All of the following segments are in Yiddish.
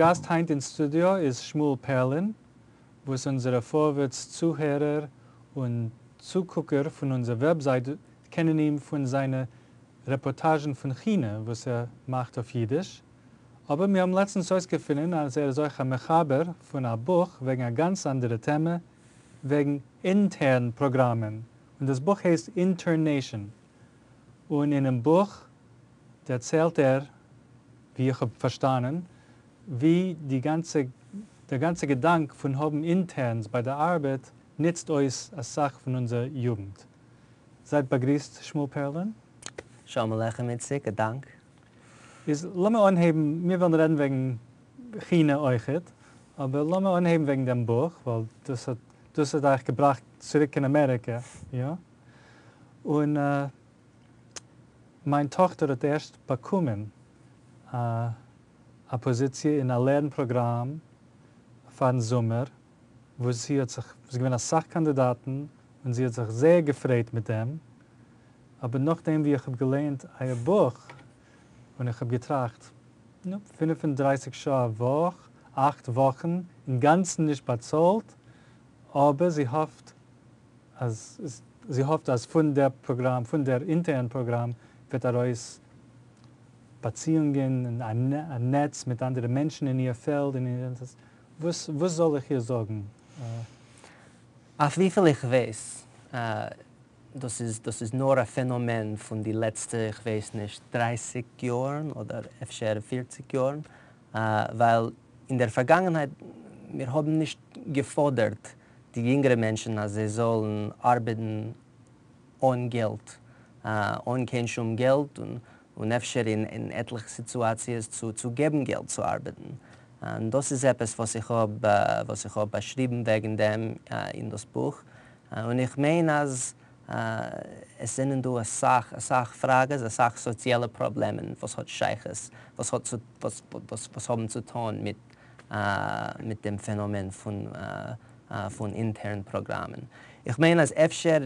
גאסט היינט אין סטודיאו איז שמואל פערלין, וואס אונזערע פארווערטס צוהערער און צוקוקער פון אונזער וועבזייט קענען אים פון זיינע רעפארטאזשן פון כינע וואס ער מאכט אויף אידיש. אבער מיר האבן לעצטנס אויסגעפונען אז ער איז אויך א מחבר פון א בוך וועגן א גאנץ אנדערע טעמע, וועגן אינטערן פראגראמען, און דאס בוך הייסט אינטערנעישאן. און אינעם בוך דערציילט ער, ווי איך האב פארשטאנען, ווי די גאנצע, דער גאנצער געדאנק פון האבן interns ביי דער ארבעט נוצט אויס אסאך פון אונזער יוגנט. זייט באגריסט, שמואל פערלין. שלום עליכם איציק, א דאנק. איז לאמיר אנהייבן, מיר וועלן רעדן וועגן כינע אויכעט, אבער לאמיר אנהייבן וועגן דעם בוך, ווייל דאס האט דאס האט אייך געבראכט צוריק אין אמעריקע, יא? און מיין טאכטער האט ערשט באקומען א א פאזיציע אין א לערן פראגראם פארן זומער, וואס זי האט זיך, ס'איז געווען אסאך קאנדידאטן און זי האט זיך זייער געפרייט מיט דעם, אבער נאכדעם ווי איך האב געלייענט אייער בוך און איך האב געטראכט, נו, 35 שעה א וואך, 8 וואכן, אינגאנצן נישט באצאלט, אבער זי האפט אז פון דער פראגראם, פון דער intern פראגראם וועט ארויס באציאונגען און א נעץ מיט אנדערע מענטשן אין איר פעלד. וואס זאל איך איר זאגן? אויף וויפיל איך ווייס, דאס איז נאר א פענאמען פון די לעצטע, איך ווייס נישט, 30 יארן אדער אפשר 40 יארן, ווייל אין דער פארגאנגענהייט מיר האבן נישט געפאדערט די יונגערע מענטשן, אז זיי זאלן ארבעטן אן געלט, אן קיין שום געלט און אפשר אין עטליכע סיטואציעס צו געבן געלט צו ארבעטן. און דאס איז עפעס וואס איך האב באשריבן וועגן דעם אין דאס בוך. און איך מיין, אז עס זענען דא אסאך, אסאך פראגעס, אסאך סאציאלע פראבלעמען, וואס האט שייכות, וואס, האט צו, וואס, וואס, וואס האבן צו טון מיט דעם פענאמען פון intern פראגראמען. איך מיין, אז אפשר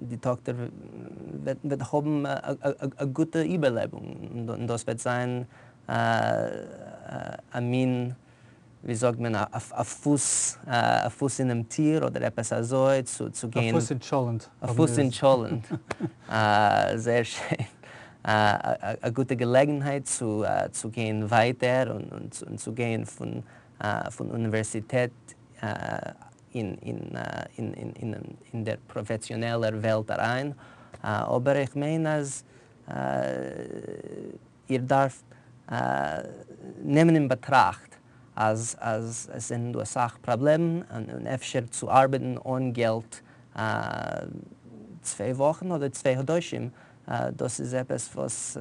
די טאכטער וועט האבן א גוטע איבערלעבונג און דאס וועט זיין א מין, ווי זאגט מען, א פוס אינעם טיר אדער עפעס אזוי צו גיין. א פוס אין טשולנט. א פוס אין טשולנט. זייער שיין. א גוטע געלעגנהייט צו גיין ווייטער און צו גיין פון אוניווערסיטעט אין דער פראפעסיאנעלער וועלט אריין. אבער איך מיין, אז איר דארפט נעמען אין באטראכט, אז עס זענען דא אסאך פראבלעמען און אפשר צו ארבעטן אן געלט 2 וואכן אדער 2 חדשים, דאס איז עפעס וואס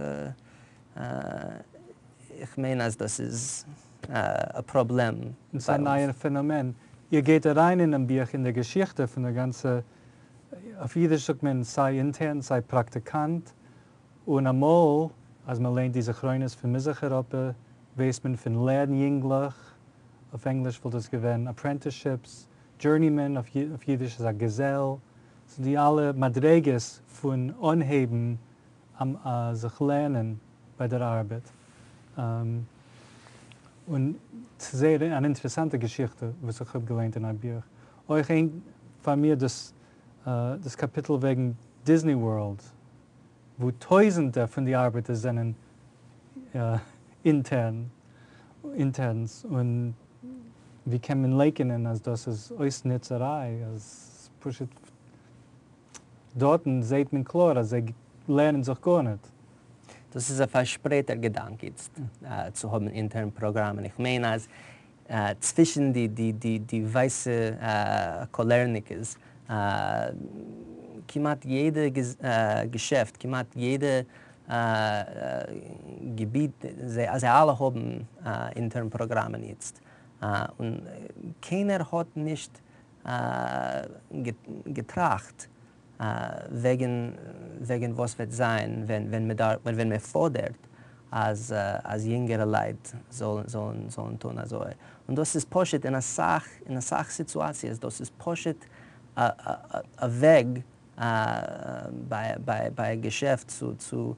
איך מיין, אז דאס איז א פראבלעם. ס'איז א נייער פענאמען. איר גייט אריין אין דעם בוך אין דער געשיכטע פון דער גאנצע, אויף אידיש זאגט מען סיי intern, סיי פראקטיקאנט, און אמאל, אז מען לערנט די זכרונות פון מזרח אייראפע, ווייסט מען פון לערן-יינגלעך, אויף ענגליש וואלט עס געווען apprenticeships, journeyman, אויף אידיש איז א געזעל. ס'איז די אלע מדרגות פון אנהייבן זיך לערנען ביי דער ארבעט. און ס'איז זייער אן אינטערעסאנטע געשיכטע, וואס איך האב געלייענט אין א בוך. אויך פאר מיר דאס קאפיטל וועגן Disney World, וואו טויזנטער פון די ארבעטער זענען interns, און ווי קען מען לייקענען, אז דאס איז אויסנוצעריי, אז פשוט דארטן זעט מען קלאר, אז זיי לערנען זיך גארניט. דאס איז א פארשפרייטער געדאנק איצט, צו האבן intern פראגראמען. איך מיין, אז צווישן די ווייסע קאלערניקעס, כמעט יעדע געשעפט, כמעט יעדע געביט, זיי אלע האבן intern פראגראמען איצט. און קיינער האט נישט געטראכט וועגן וואס וועט זיין, ווען מען פאדערט, אז יונגערע לייט זאלן טון אזוי. און דאס איז פשוט אין אסאך סיטואציעס, דאס איז פשוט א וועג ביי א געשעפט צו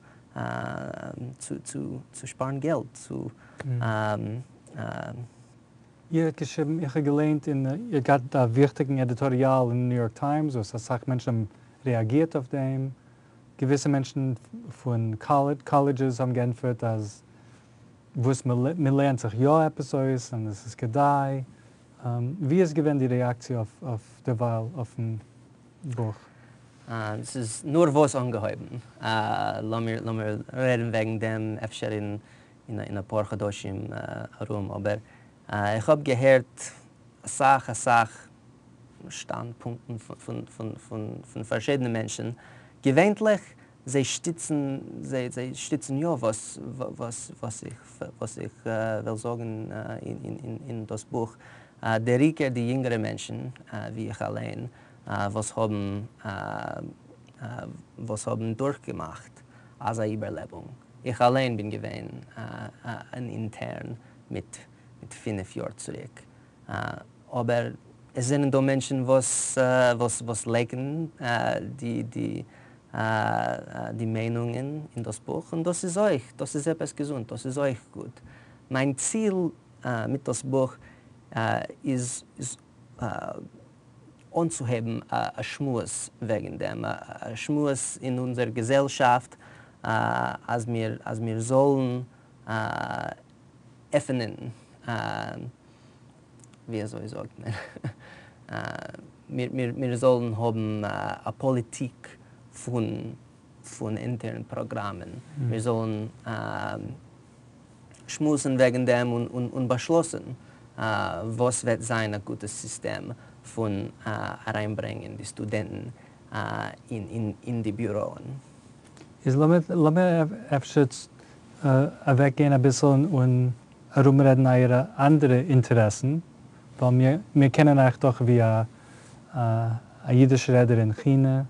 צו שפארן געלט, צו. איר האט געשריבן, איך האב געליינט אין, איר האט געהאט א וויכטיגן עדיטאריאל אין ניו יארק טיימס וואס אסאך מענטשן האבן רעאגירט אויף דעם, געוויסע מענטשן פון colleges האבן געענטפערט אז וואס מען לערנט זיך יא עפעס אויס און עס איז כדאי. ווי איז געווען די רעאקציע אויף דערווייל אויפן בוך? ס'איז נארוואס אנגעהויבן. לאמיר רעדן וועגן דעם אפשר אין אפאר חדשים ארום, אבער איך האב געהערט אסאך אסאך שטאנדפונקטן פון פארשידענע מענטשן, געווענטליך זיי שטיצן זיי שטיצן יא וואס וואס איך וואס איך וועל זאגן אין דאס בוך, דער עיקר די יונגערע מענטשן ווי איך אליין וואס האבן וואס האבן דורכגעמאכט אזא איבערלעבונג, איך אליין בין געווען אן intern מיט מיט פינף יאר צוריק, אבער עס זענען דא מענטשן וואס וואס לייקענען די די די מיינונגען אין דאס בוך, און דאס איז אויך, דאס איז עפעס געזונט, דאס איז אויך גוט. מיין ציל מיט דאס בוך איז אנצוהייבן א שמועס וועגן דעם, א שמועס אין אונזער געזעלשאפט אז מיר אז מיר זאלן עפענען, ווי אזוי זאגט מען, מיר זאלן האבן א פאליטיק פון intern פראגראמען, מיר זאלן שמועסן וועגן דעם און באשלוסן וואס וועט זיין א גוטע סיסטעם פון אריינברענגען די סטודענטן אין די ביוראען. איז לאמיר אפשר אוועקגיין אביסל און ארומרעדן אייערע אנדערע אינטערעסן, ווייל מיר קענען אייך דאך ווי א אידיש רעדער אין כינע,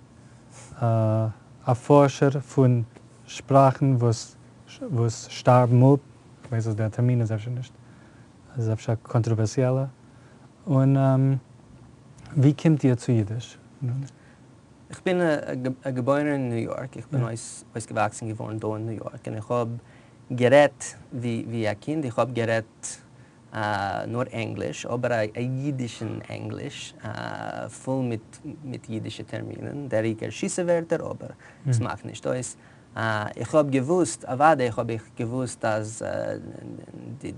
א פארשער פון שפראכן וואס שטארבן אפ, כ'ווייס אז דער טערמין איז אפשר נישט, איז אפשר קאנטראווערסיעלע, און ווי קומט איר צו אידיש? איך בין געבוירן אין ניו יארק, איך בין אויסגעוואקסן געווארן דא אין ניו יארק, און איך האב גערעדט ווי א קינד, איך האב גערעדט נאר ענגליש, אבער א אידישן ענגליש, פול מיט אידישע טערמינען, דער עיקר שיסע ווערטער, אבער עס מאכט נישט אויס. איך האב געוואוסט, אוודאי האב איך געוואוסט אז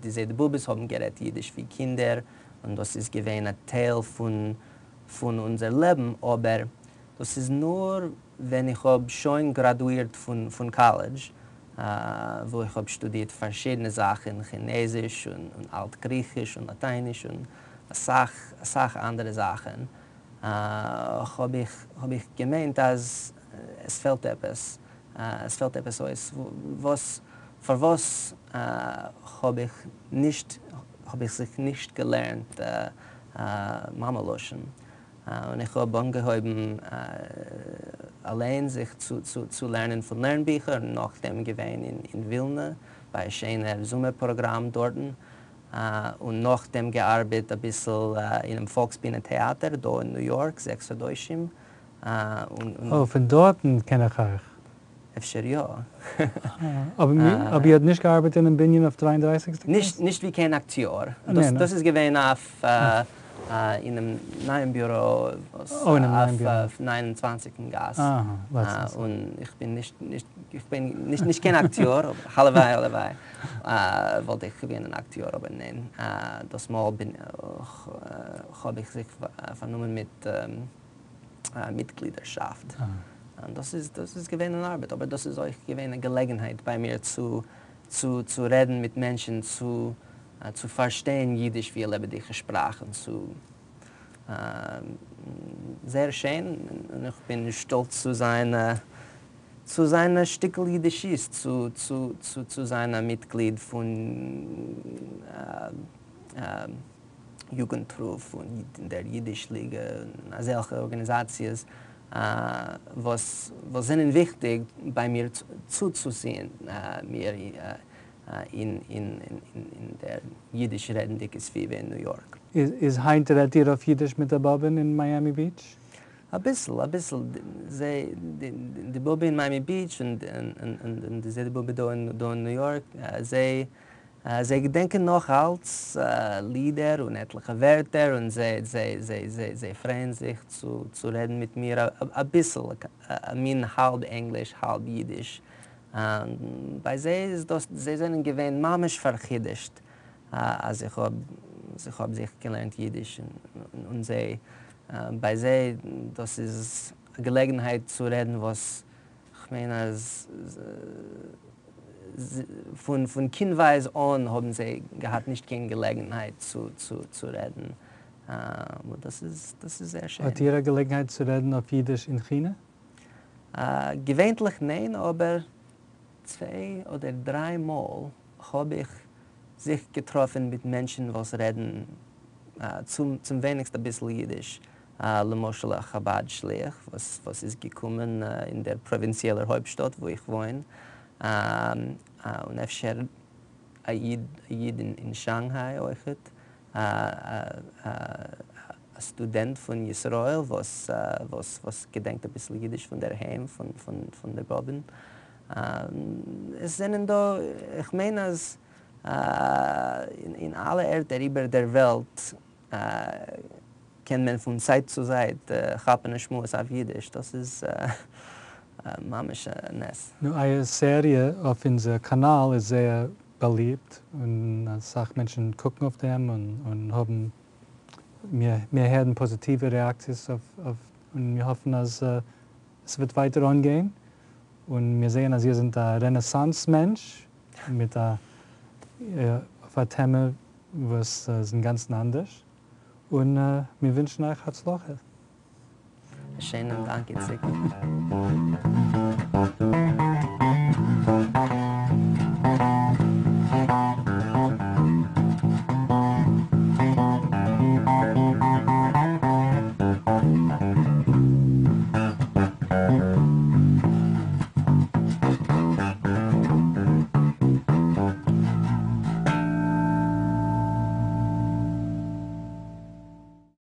די זיידע באבעס האבן גערעדט אידיש ווי קינדער, און דאס איז געווען א טייל פון פון אונזער לעבן, אבער דאס איז נאר ווען איך האב שוין גראדואירט פון קאלעדזש, וואו איך האב שטודירט פארשידענע זאכן, כינעזיש און אלט גריכיש און לאטייניש און אסאך אסאך אנדערע זאכן, האב איך האב איך געמיינט אז עס פעלט עפעס, עס פעלט עפעס אויס, וואס פארוואס האב איך נישט האב איך זיך נישט געלערנט מאמע לשון, און איך האב אנגעהויבן אליין זיך צו לערנען פון לערנביכער, און נאכדעם געווען אין ווילנע ביי א שענער זומער פראגראם דארטן, און נאכדעם געארבעט אביסל אינעם פאלקסבינע טעאטער דא אין ניו יארק זעקס חדשים. אוי, פון דארטן קען איך אייך. אפשר יא. אבער איר האט נישט געארבעט אינעם בנין אויף 33 סטע גאס? נישט ווי קיין אקטיאר. דאס איז געווען אויף אינעם נייעם ביורא אויף 29 גאס. און איך בין נישט איך בין נישט קיין אקטיאר, הלוואי הלוואי וואלט איך געווען אן אקטיאר, אבער ניין, דאס מאל בין האב איך זיך פארנומען מיט מיטגלידערשאפט. און דאס איז דאס איז געווען אן ארבעט, אבער דאס איז אויך געווען א געלעגנהייט ביי מיר צו צו צו רעדן מיט מענטשן, צו צו פארשטיין אידיש ווי א לעבעדיגע שפראך, און צו זייער שיין, און איך בין שטאלץ צו זיין צו זיין א שטיקל אידישיסט, צו צו צו צו זיין א מיטגליד פון יוגנטרוף און דער יידיש ליגע און אזעלכע ארגאניזאציעס וואס זענען וויכטיג ביי מיר צוצוציען מיר אין דער יידיש רעדנדיגע סביבה אין ניו יארק. איז היינט רעדט איר אויף יידיש מיט דער באבען אין מיאמי ביטש? אַ ביסל, אַ ביסל. זיי, די באָבע אין מיאַמי ביטש און די זיידע באָבע דאָ אין ניו יאָרק, זיי זיי געדענקען נאָך אַלץ לידער און עטלעכע ווערטער און זיי זיי זיי זיי זיי פֿרייען זיך צו צו רעדן מיט מיר אַ ביסל, אַ מין האַלב ענגליש האַלב ייִדיש. בײַ זיי איז דאָס, זיי זענען געווען ממש פֿאַרחידושט אַז איך האָב איך האָב זיך געלערנט ייִדיש און זיי בײַ זיי דאָס איז אַ געלעגנהייט צו רעדן וואָס כ'מיין אז פון פון קינדווייז אן האבן זיי געהאט נישט קיין געלעגנהייט צו צו צו רעדן, און דאס איז דאס איז זייער שיין. האט איר א געלעגנהייט צו רעדן אויף אידיש אין כינע? געווענטליך ניין, אבער צוויי אדער דריי מאל האב איך זיך געטראפן מיט מענטשן וואס רעדן צום צום ווייניגסט אביסל אידיש, למשל א חבד שליח וואס וואס איז געקומען אין דער פראווינציעלער הויפטשטאט וואו איך וואוין, און אפשר א איד א איד אין שאנגהיי אויכעט, א סטודענט פון ישראל וואס וואס וואס געדענקט אביסל אידיש פון דער היים פון פון דער באבען. עס זענען דא, איך מיין אז אין אלע ערטער איבער דער וועלט קען מען פון צייט צו צייט כאפן א שמועס אויף אידיש, דאס איז ממש א נס. נו, אייער סעריע אויף אונזער קאנאל איז זייער באליבט און אסאך מענטשן קוקן אויף דעם און האבן, מיר הערן פאזיטיווע רעאקציעס אויף און מיר האפן אז עס וועט ווייטער אנגיין, און מיר זעען אז איר זענט א רענעסאנס מענטש מיט א אויף א טעמע וואס איז אינגאנצן אנדערש, און מיר ווינטשן אייך הצלחה. א שיינעם דאנק איציק.